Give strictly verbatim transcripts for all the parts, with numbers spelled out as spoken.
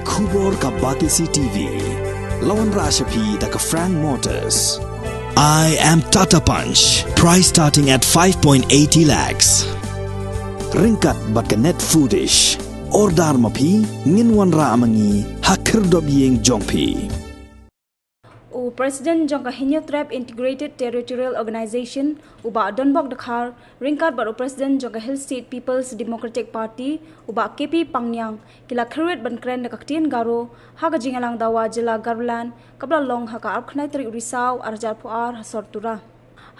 Khubor ka Batesi T V. La wanrah sha phi da ka Frank Motors. I am Tata Punch. Price starting at five point eighty lakhs. Ryngkat bad ka Net Foodish. Order ma phi, ngin wanrah ma ngi ha khyrdop ïing jong phi. U President jong ka Hynñiewtrep Integrated Territorial Organization, u Bah Donbok Dkhar, ryngkat bad u President jong ka Hill State People's Democratic Party, u Bah K P Pangniang, ki la kyrwit ban kren da ka ktien Garo ha ka jingïalang dawa jylla Garoland, kaba la long ha ka arphew khyndai tarik u Risaw, ar hajar arphew ar, ha Sor Tura.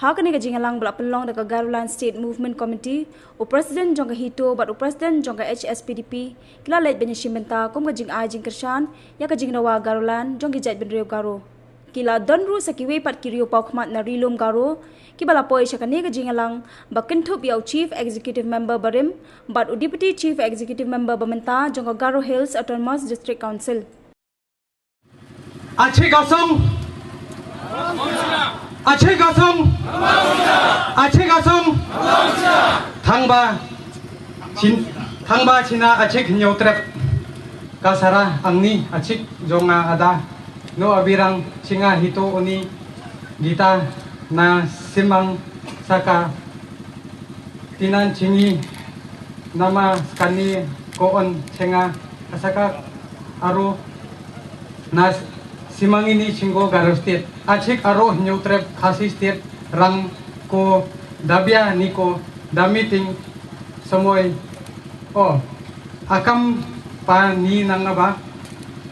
Ha kane ka jingïalang ba la pynlong da ka Garoland State Movement Committee, u President jong ka HITO bad u President jong ka H S P D P, ki la leit ban ïashim bynta kum ka jingai jingkyrshan ïa ka jingdawa Garoland jong ki jaitbynriew Garo. Ki la don ruh sa kiwei pat ki riew paw khmat na Ri Lum Garo, kiba la poi sha kane ka jingïalang, ba kynthup ïa u Chief Executive Member barim bad u Deputy Chief Executive Member ba mynta jong ka Garo Hills Autonomous District Council. Achi kasong. Achi kasong. Achi kasong. Thangba chin, thangba china achik Hynñiewtrep ka sara angni achik jong nga ada. No abirang chinga HITO uni gita na simang saka tinan chingi nama skani ko on chenga asaka aro na simangini chingo Garo State. Achik aro Hynñiewtrep Khasi State rang ko dabia ni ko damiting samoi o akam pa ni nangaba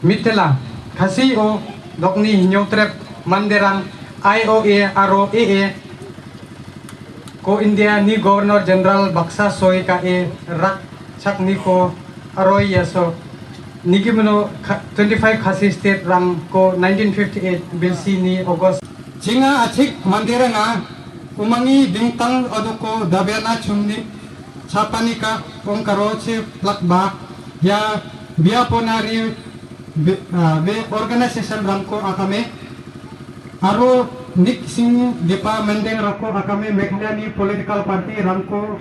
mitela Khasi o dokni Hynñiewtrep manderang I O A aro A A ko India ni Governor General baksa soi ka e rak chak ni ko aroi yaso ni gimno twenty-five Khasi State rang ko nineteen fifty-eight bilsi ni August. Chinga achik mandiranga umangi dingtang odoko dabiana chumni chapanika ongkaro che plakba ya biaponari be, ah, be organization rangko akame aro nik sing depa mendeng rako akame Meghalaya ni political party rangko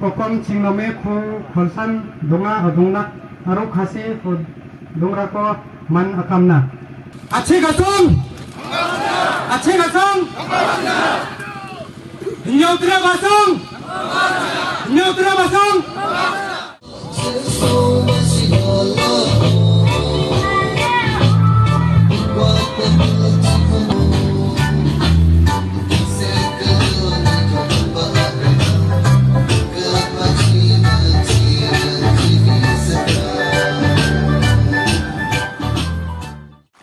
okom chingname khu khonsan dunga adungnak aro Khasi dungrako man akamna. Achi kasong. Achi kasong. Hynñiewtrep asong. Hynñiewtrep asong.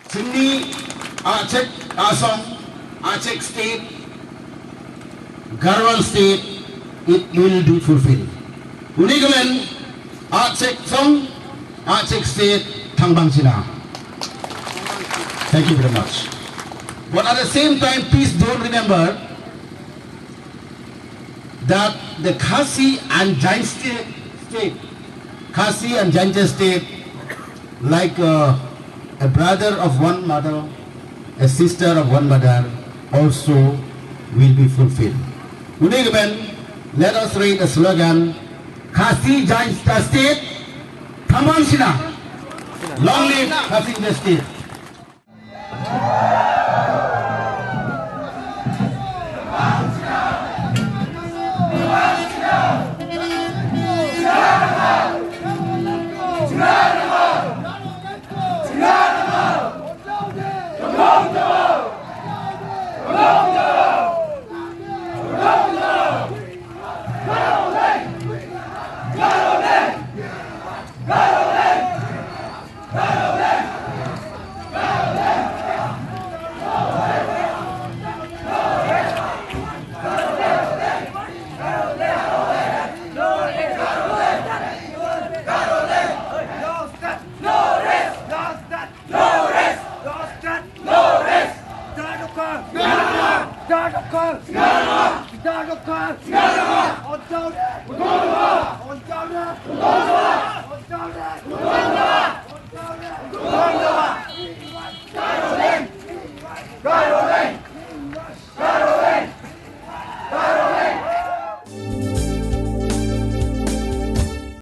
Chini achek asong, achek state, Garhwal state, it will be fulfilled. Uni kmen achek song, achek state, thangbang china. Thank you very much. But at the same time, please don't remember that the Khasi and Jaintia state, Khasi and Jaintia state, like uh, a brother of one mother, a sister of one mother, also will be fulfilled. Uni kmen, let us read the slogan, Khasi Jaintia state, thangbang china. Long live Khasi Jaintia state.